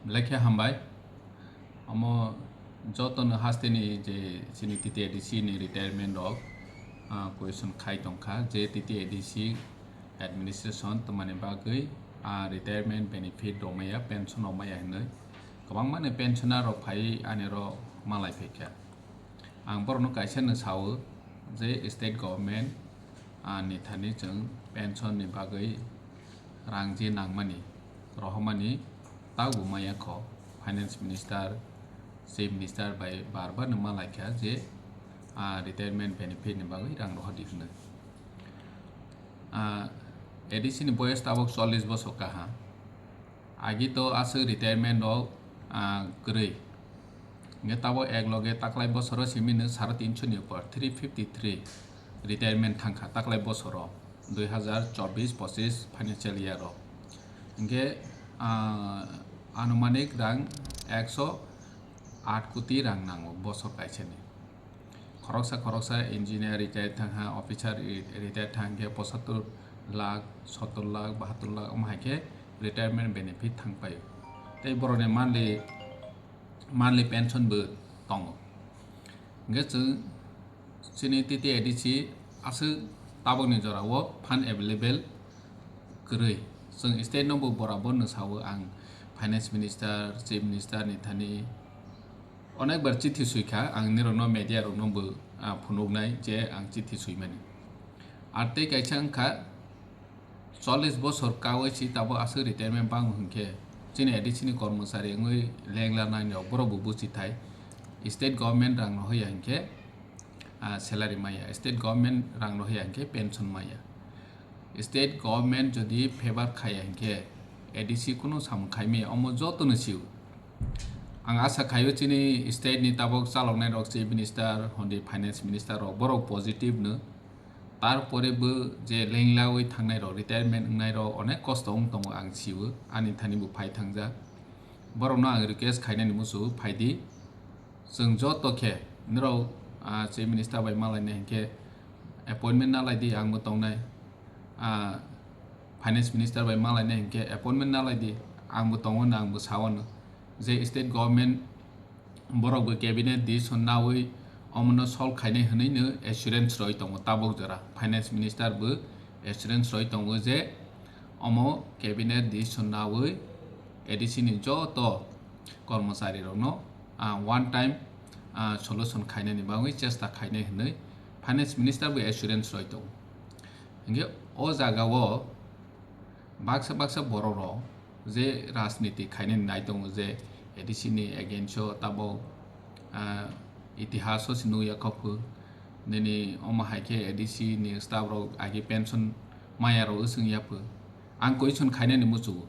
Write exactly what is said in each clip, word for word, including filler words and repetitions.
Belai khe hambai. Omo jotono hasteni je chini T T A D C ni retirement rok, ah, question khai tongkha je T T A D C administration twmani bagwi, ah, retirement benefit rok maya, pension rok maya hinwi kwbangma ni pensioner rok phai ani ro malai phaikha. Ang borokno kaisa no sao je state government, ah, ni thani chwng pension ni bagwi rang je nangmani, rohormani tabu maya kho. Finance minister, chief minister bai bar bar no malaikha je, ah, retirement benefit ni bagwi rang rohordi hwnwi. Ah, A D C ni boyes tabuk chollish bosor kaha. Agi to aswk retirement rok, ah, kwrwi. Hingke tabuk ek loge taklai bosoro simi no sare tinso ni upor, three fifty three retirement thangkha taklai bosoro, dui hazar chobbish pochish financial year o. Hingke, ah, anumanik rang ekso aat koti rang nango bosor kaisa ni. Khoroksa khoroksa engineer retire thangha, officer re-, retire thangkhe pochattor lakh, sottor lakh, bahattor lakh, omo hai khe retirement benefit thang paio. Tei borokni monthly, monthly pension bo tongo. Hingke chwng chini T T A D C aswk tabukni jorao fund available kwrwi. Chwng state no bo borabor no sao, ang finance minister, chief minister ni thani onek bar chithi sui kha, ang nirokno media rokno bo, ah, phunuknai je ang chithi suimani. Ar tei kaisa wngkha, chollish bosor kaui si tabuk aswk retirement bango hinkhe chini A D C ni kormochari wngwi lengla nai rok borok bo buchi thai. State government rang no hoya hinkhe, ah, salary maya, state government rang no hoya hinkhe pension maya. State government jodi favor khaya hinkhe A D C kunu samung khaimaya, omo jotono sio. Ang asa khaio chini state ni tabuk chaloknai rok, chief minister, hondi finance minister rok, borok positive no. Tarpore bo je lenglawi thangnai rok, retirement wngnai rok onek kosto wng tongo, ang sio, ani thani bo phai thangjak. Borokno ang request khainani muchungo phaidi. Chwng joto khe norok, ah, chief minister bai malainai hinkhe appointment nalaidi, ang bo tongnai. Ah, finance minister bai malainai hinkhe appointment nalaidi, ang bo tongo, ang bo sao no je state government borok bo cabinet decision naui omono solve khainai hwnwi no assurance roi tongo tabuk jora. Finance minister bo assurance roi tongo je omo cabinet decision naui A D C ni joto kormochari rokno, ah, one time, ah, solution khainani bagwi chesta khainai hwnwi finance minister bo assurance roi tongo. Hinkhe o jaga o baksa baksa borok rok je rajniti khainani nai tongo je A D C ni against o tabuk, ah, itihas o se nukya kho phu. Nini omo hai khe A D C ni staff rok agi pension maya rok wswng ya phu. Ang question khainani muchungo,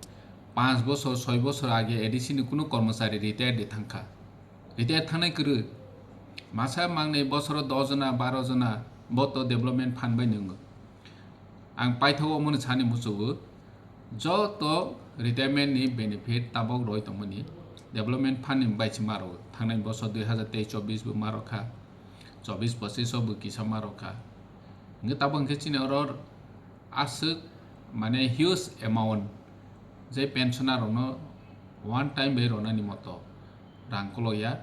panch bosor, soi bosor age A D C ni kunu kormochari retire de thangkha. Retire thangnai kwrwi. Masa mangnai bosoro dos jona, baro jona bo to development fund bai nwngo. Ang paithago omono sani muchungo, joto retirement ni benefit tabok roi tongmani development fund ni bai se maro. Thangnai bosor dui hazar teis chobbish bo maro kha, chobbish pochish o bo kisa maro kha. Hingke tabok hingke chini oro aswk mane huge amount je pensioner rokno one time bai ronani moto rang kolokya,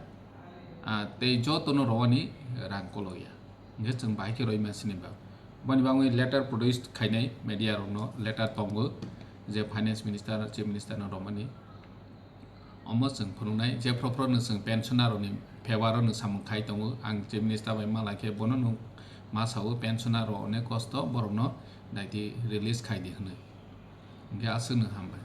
ah, tei jotono rowani rang kolokya. Hingke chwng bahai khe roi mansini ba. Boni bagwi letter produce khainai media rokno letter tongo je finance minister, chief minister no romani. Omo chwng phunuknai je phro phro no chwng pensioner rokni favour o no samung khai tongo. Ang chief minister bai malai khe bono no ma sao pensioner rok onek kosto borokno daiti release khai di hwnwi. Hingke aswk no hambai.